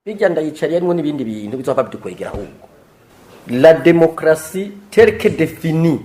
Bijya ndayicariye harimwo n'ibindi bintu bizova bidukwegera. Ahubwo la démocratie telle que définie,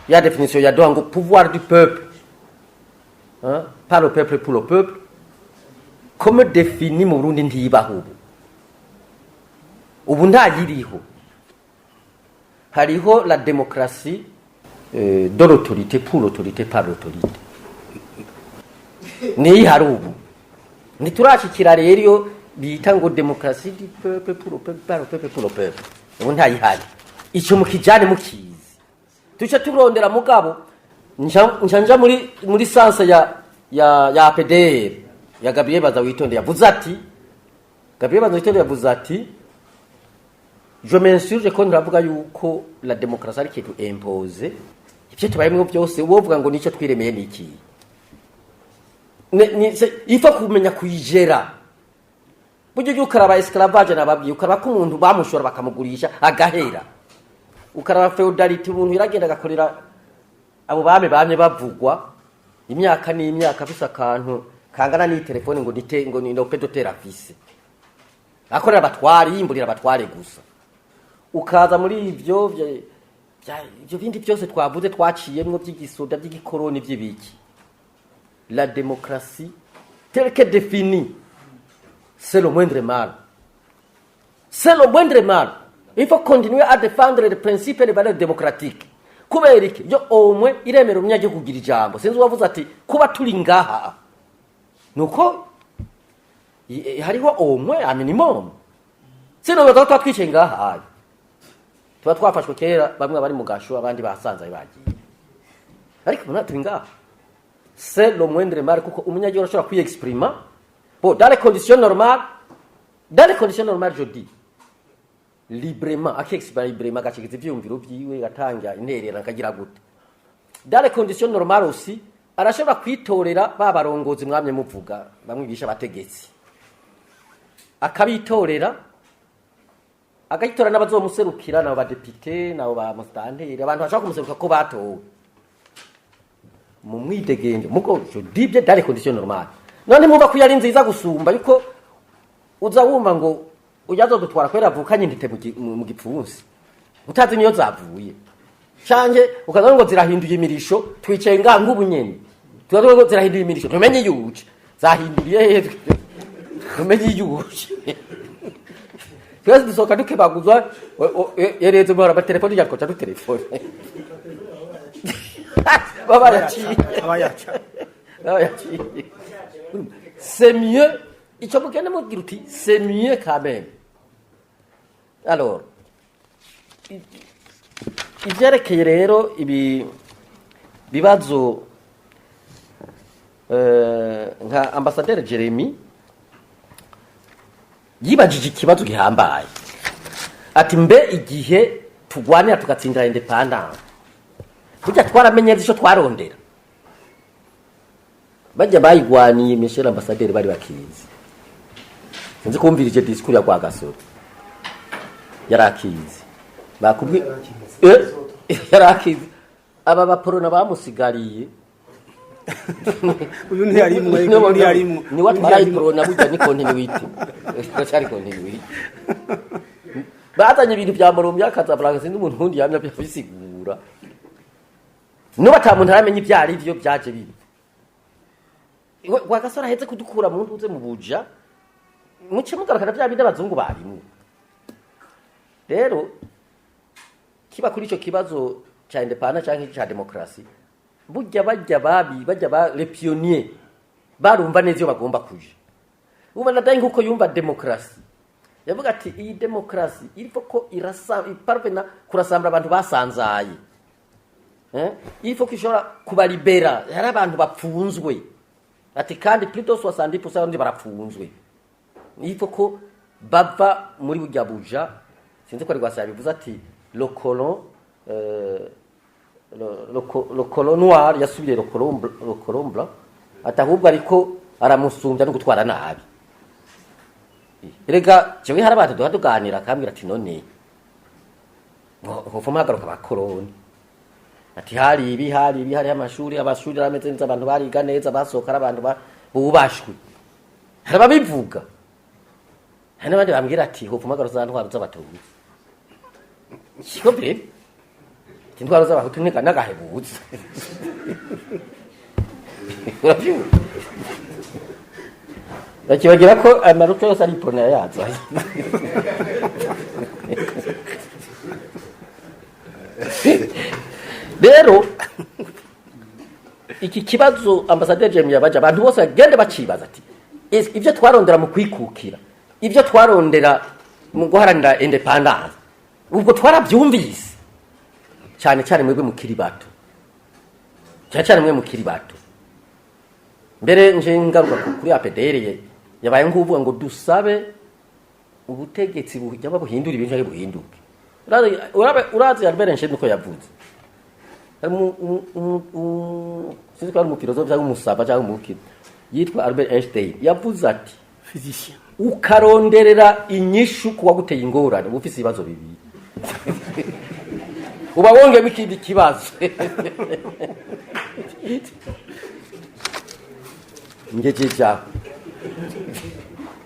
ya définition yaduha ngo pouvoir du peuple, hein, par le peuple, pour le peuple, comme défini mu Burundi, ntibaho ubu. Ubu ntayiriho. Hariho la démocratie de l'autorité, pour l'autorité, par l'autorité, niyo ihari ubu. Ntiturashikira rero iyo bita ngo démocratie du peuple, pour le peuple, par le peuple, pour le peuple. Ubu ntayihari. Ico mukijane mukizi, tuce turondera. Mugabo nca nja muri sens ya APDR ya Gabriel Bazawitonde. Yavuze ati, Gabriel Bazawitonde yavuze ati: "Je m'insurge ko nturavuga yuko la démocratie ari ikintu imposé." Ivyo tubayemwo byose wovuga ngo nico twiremeye niki? Il faut kumenya kuyigera. Burya ujya ukaraba esclavage nababwiye, ukaraba ko umuntu bamushora bakamugurisha agahera, ukaraba féodalité, umuntu yaragenda agakorera abo bame bamye bavugwa imyaka n'imyaka, afise akantu kangana n'itelefone ngo nite ngo ni no doter afise, akorera abatware, yimburira abatware gusa. Ukaza muri ivyo ivyo bindi byose twavuze twaciyemwo, by'igisoda, by'igikoroni, by'ibiki, la démocratie telle que définie, c'est le moindre mal, c'est le moindre mal. Il faut continuer à défendre les principes et les valeurs démocratiques. Kubera iki? Yo omwe iremera umunyagihugu kugira ijambo. Sinzi uwavuze ati kuba turi ngaha nuko hariho omwe a minimum, sino tuba twicaye ngaha, tuba twafashwe kera, bamwe bari mu gasho, abandi basanze bagiye, ariko ubu turi ngaha. C'est le moindre mal, kuko umunyagihugu arashobora kwiyexprima. Bon, dans les conditions normales, dans les conditions normales, je dis librement, akiexprima librement, agashikiriza ivyiyumviro vyiwe, agatanga intererano, akagira gute. Dans les conditions normales aussi, arashobora kwitorera ba barongozi mwamye muvuga, bamwigisha abategetsi, akabitorera, agahitora n'abazomuserukira, nabo badepite, nabo ba musitanteri, abantu bashobora kumuseruka ko batowe mu mwidegemvyo. Mugo je dis bien dans les conditions normales. None mwumva ko yari nziza gusumba yuko uza wumva ngo ujya azodutwara kubera avukanye intete mu gipfunsi, utazi niyo zavuye, canke ukaza ngo zirahinduye imirisho, twicaye ngaha nk'ubu nyene, tukaza ngo zirahinduye imirisho, tumenye iyo uca zahinduriye hehe, tumenye iyo uca. Twese dusohoka dukebaguzwa, yeretse muhora amatelefoni yacu, twaca dutelefone baba yaciye. Abayaca. Baba yaciye. C'est mieux. Icyo mugenda mubwira uti c'est mieux quand même. Alors, ivyerekeye rero ibi bibazo, nka ambasaderi Jeremy yibajije ikibazo gihambaye ati: "Mbe igihe tugwanira tugatsindira indépendance, burya twaramenye ico twarondera?" Bajya bayigwaniye, Michel ambasaderi, bari bakizi. Sinzi kumvirije discours ya Rwagasore, yarakizi bakubwi, yarakizi. Aba baporona bamusigariye. Uyu ntiyarimwo, uyu ntiyarimwo. Ni watwara iprona, burya ni continuité, cyari continuité. Bazanye ibintu bya Moromya Casablanca, sinzi umuntu wundi yamye abisigura. Nuba ata muntu aramenya ibyo ari byo byaje bibi. Rwagasore ahetse kudukura mu ntuze mu buja, muce mugarukana bya bindi abazungu barimwo. Rero kiba kuri ico kibazo ca indépendance canke ca démocratie, burya bajya babi bajya ba les pionniers barumva neza iyo bagomba kuja. Ubu nadaye nkuko yumva démocratie, yavuga ati iyi démocratie il faut ko irasa iparvena kurasambura abantu basanzaye, eh? Il faut ko ishobora kubalibera. Hari abantu bapfunzwe, ati kandi plus de 70% abandi barapfunzwe, il faut ko bava muri burya buja. Sinzi ko ari Rwasa yabivuze ati le colon, le colon noir yasubiye le colon blanc, ati ahubwo ariko aramusumbya no gutwara nabi. Erega jewe hari abantu duha tuganira, akambwira ati: "None hova muhagaruka abakoroni?" Ati hari ibi, hari ibi, hari amashuri, amashuri arameze neza, abantu bariga neza, basohoka ari abantu bubashwe. Hari ababivuga. Hari n'abandi bambwira ati hopfumagaro za ntwaro z'abatutsi, siko mbere intwaro z'abahutu ni n'agahebuza. Urabyumva, bakibagira ko amaruta yose ari Iprona yazo. Rero iki kibazo ambasaderi Jeremy yabaje, abantu bose bagende bacibaza ati: "Ibyo twarondera mu kwikukira, ibyo twarondera mu guharanira indépendance, ubwo twarabyumvise?" Cyane cyane mwebwe mukiri bato, cyane cyane mwe mukiri bato. Mbere nje ngaruka kuri APDR, yabaye nk'uvuga ngo dusabe ubutegetsi bujya buhindura ibintu cyangwa buhinduke. Urazi Albert Einstein uko yavuze? Hari sinzi ko ari umufilozofe cyangwa umusaba cyangwa umukiri yitwa Albert Einstein, yavuze ati: Physicien. "Ukaronderera inyishu ku waguteye ingorane, uba ufise ibibazo bibiri, uba wongeyemo ikindi kibazo." Ngejeje aho,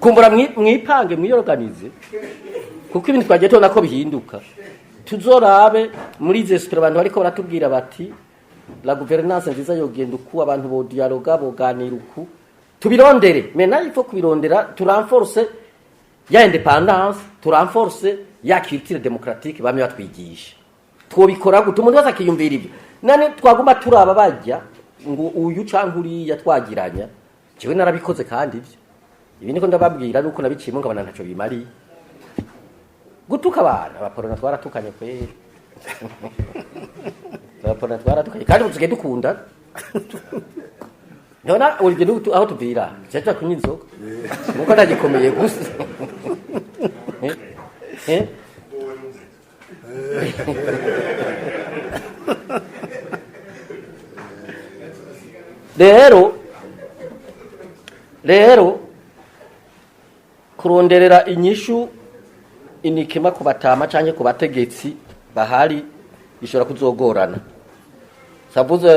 kumbura mwipange, mwiyorganize, kuko ibintu twagiye tubona ko bihinduka. Tuzorabe muri izi esprit abantu bariko baratubwira bati la gouvernance nziza yogenda uku, abantu bo dialoga, boganira uku. Tubirondere maintenant, il faut kubirondera, turenforce ya indépendance, turenforce ya culture démocratique bamwe batwigisha. Twobikora gute? Umuntu wese akiyumvira ibyo. Nane twaguma turaba bajya ngo uyu canke uriya twagiranya. Jewe narabikoze, kandi ibyo ibi niko ndababwira nuko nabiciyemo nkabona ntaco bimariye gutuka abantu. Abaporona twaratukanye kweri, abaporona twaratukanye, kandi ubu tusigaye dukunda. Nona Olivier n'ubu aho tuvira cyaca kunywa inzoga nuko ntagikomeye gusa. Eh? Eh? Rero kuronderera inyishu inikema ku batama canke ku bategetsi bahari bishobora kuzogorana. Savuze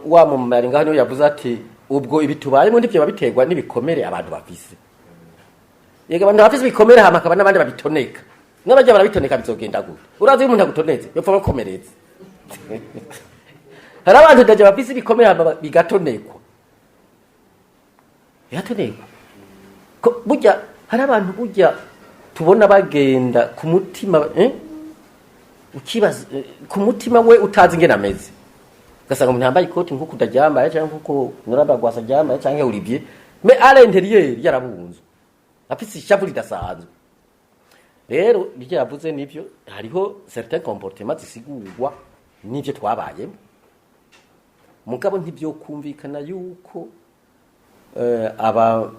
wa mumari ngaho niwe yavuze ati ubwo ibi tubayemo ntivyo biterwa n'ibikomere abantu bafise. Yega, abantu bafise ibikomere, hama hakaba n'abandi babitoneka, n'abajya barabitoneka, bizogenda gute? Urazi iyo umuntu agutonetse yopfa bakomeretse. Hari abantu ndaje bafise ibikomere, hama bigatonekwa, bigatonekwa. Ko burya hari abantu burya tubona bagenda ku mutima, eh? Ukibaza ku mutima we utazi ingene ameze, ugasanga umuntu yambaye ikoti nk'uko utaryambaye cyangwa nk'uko Nuraba Rwasa aryambaye cyangwa Olivier, mais à l'intérieur yarabunzwe, afise ishavu ridasanzwe. Rero ibyo yavuze nivyo, hariho certain comportement zisigurwa n'ivyo twabayemo, mugabo ntibyokumvikana yuko aba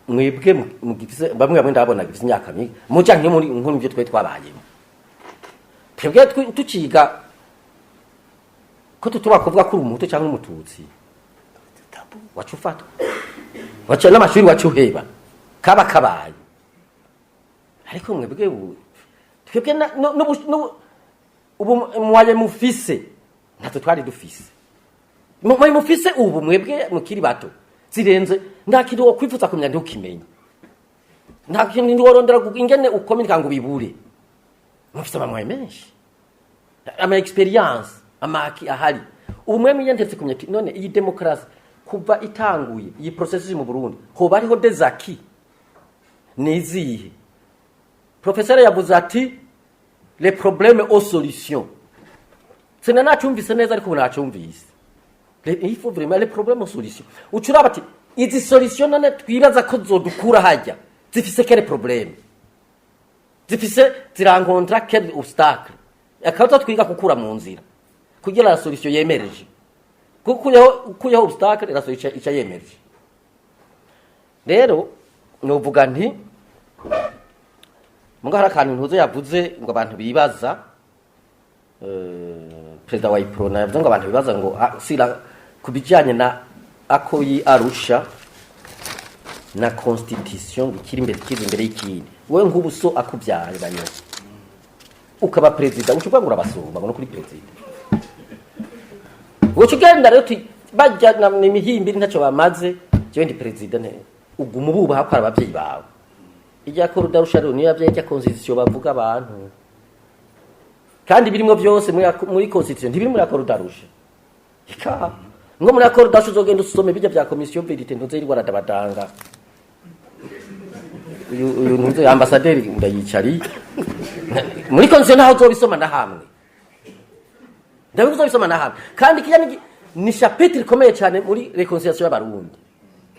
mwebwe mugifise bamwe bamwe ndabona gifise imyaka mike muca nko muri nko nivyo twe twabayemo twebwe tuciga ko tutuba kuvuga ko uri umuhutu cyangwa umututsi, waca ufatwa, waca n'amashuri, waca uheba, kaba kabaye. Ariko mwebwe ubu twebwe ubu mwaye mufise ntacyo twari dufise. Mwaye mufise ubu mwebwe mukiri bato zirenze, nta kintu wokwifuza kumenya ntukimenye, nta kintu worondera ingene ukominika ngo ubibure. Mufise amamwaye menshi, ama expérience, amaki ahari. Ubu mwe mwiyentetse kumenya ati none iyi demokarasi kuva itanguye, iyi processus mu Burundi, hoba hariho des acquis nizihe? Professeur yavuze ati les problèmes aux solutions. Sina nacumvise neza, ariko ubu nacumvise. Il faut vraiment les problèmes aux solutions. Ucuraba ati izi solution none twibaza ko zodukura hajya zifise quel problème, zifise zirankontra quel obstacle, akaba twiga gukura mu nzira kugira la solution yemereje, kuko ukuyeho obstacle, la solution ica yemereje. Rero novuga nti muga hari akantu ntuzo yavuze ngo abantu bibaza, perezida wa Iprona yavuze ngo abantu bibaza ngo sira ku bijyanye na accord y'i Arusha na constitution ikiri imbere, kiza imbere y'ikindi. Wowe nk'ubu so akubyaye banyo ukaba perezida, uca uvuga ngo urabasumba ngo no kuri perezida uca ugenda. Rero bajya n'imihimbiri ntacyo bamaze, jewe ndi perezida, ne uguma ububaha ko ari ababyeyi bawe. Irya accord d'Arusha rero niyo yavyaye irya constitution bavuga abantu, kandi birimwo byose muri constitution ntibiri muri accord d'Arusha. Ika ngo muri accord d'Arusha uzogenda usome bijya bya commission vérité, ntuze yirirwa aradabadanga. Uyu ntuze ambassadeur ndayicari muri constitution, ntaho uzobisoma na hamwe, ndabivuze, uzobisoma na hamwe. Kandi kiya ni chapitre ikomeye cyane muri réconciliation y'Abarundi.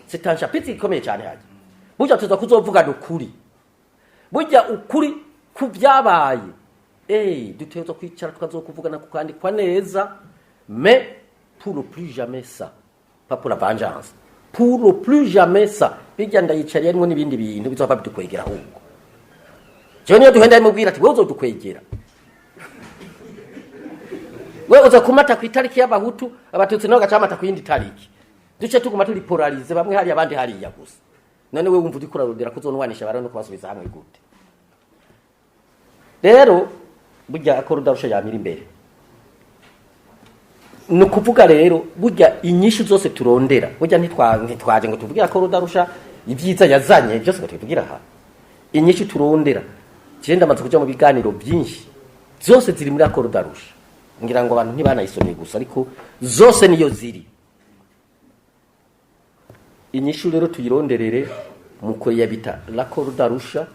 C'est un chapitre ikomeye cyane. Hajya burya tuza kuzovugana ukuri, burya ukuri ku byabaye. Dutegerezwa kwicara tukazokuvugana kukandikwa neza, mais pour ne plus jamais ça, pas pour la vengeance, pour ne plus jamais ça. Bijya ndayicariye harimo n'ibindi bintu bizova bidukwegera. Ahubwo jewe niyo duhenda mubwira ati: "Wewe uzodukwegera, we uza kumata ku itariki y'Abahutu, Abatutsi nabo gacamata ku yindi tariki, duce tuguma turi polarisés, bamwe hariya, abandi hariya gusa." None we wumva uriko urarondera kuzonwanisha abantu no kubasubiza hamwe gute? Rero burya accord d'Arusha yamira imbere. Ni ukuvuga rero burya inyishu zose turondera, burya ntitwaje ngo tuvuge accord d'Arusha ibyiza yazanye byose ngo tubivugira aha. Inyishu turondera, je ndamaze kuja mu biganiro byinshi, zose ziri muri accord d'Arusha. Ngira ngo abantu ntibanayisomye gusa, ariko zose niyo ziri. Inyishu rero tuyironderere mu bita l'accord d'Arusha,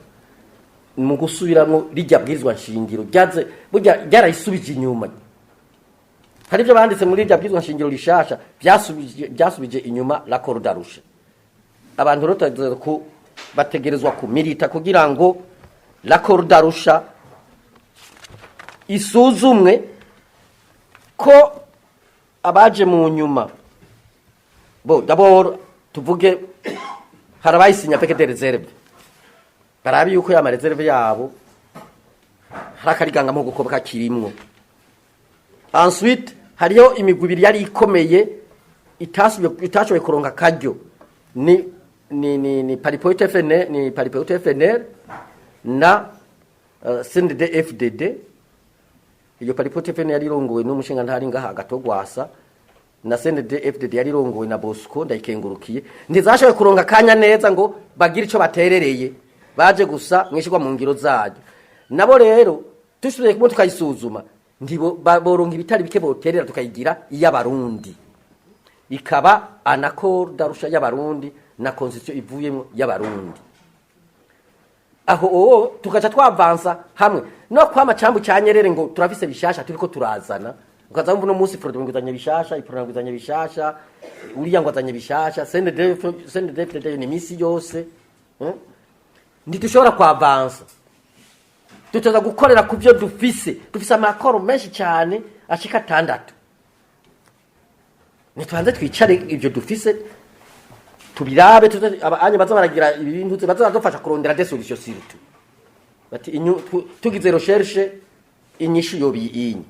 mu gusubiramwo rijya bwirizwa nshingiro ryaze. Burya ryarayisubije inyuma. Hari ibyo banditse muri rya bwirizwa nshingiro rishasha byasubije inyuma l'accord d'Arusha. Abantu rero bategerezwa kumirita kugira ngo l'accord d'Arusha isuzumwe, ko abaje mu nyuma bo d'abord tuvuge hari abayisinya avec des réserves, barabe yuko ya ma réserves yabo hari akarigangamuhogo ko kakirimwo. Ensuite hariyo imigwi ibiri yari ikomeye itashoboye kuronka akaryo, ni Palipehutu FNL, ni Palipehutu FNL na CNDD FDD. Iyo Palipehutu FNL yari irongowe n'umushinga ntari ngaha Agatogwasa, na CNDD FDD yari irongowe na Bosco Ndayikengurukiye. Ntizashoboye kuronka akanya neza ngo bagire ico baterereye, baje gusa mwishirwa mu ngiro zayo. Nabo rero dusubiye kumwe tukayisuzuma, ntibo boronka ibitari bike boterera, tukayigira iy'Abarundi, ikaba un accord d'Arusha y'Abarundi na constitution ivuyemo y'Abarundi. Aho oo tukaca twavansa hamwe no kwama cambu cya Nyerere ngo turafise bishasha turiko turazana. Ukaza wumva uno munsi Frodo ngo izanye bishasha, Iprona ngo izanye bishasha, uriya ngo azanye bishasha, CNDD ni misi yose, Ntidushobora kwavansa. Dutoza gukorera ku byo dufise. Dufise amakoro menshi cyane ashika 6. Nitubanze twicare, ibyo dufise tubirabe, anye baza baragira ibintu baza baradufasha kurondera des solutions, surtout bati tugize recherche inyishu yobi inyi.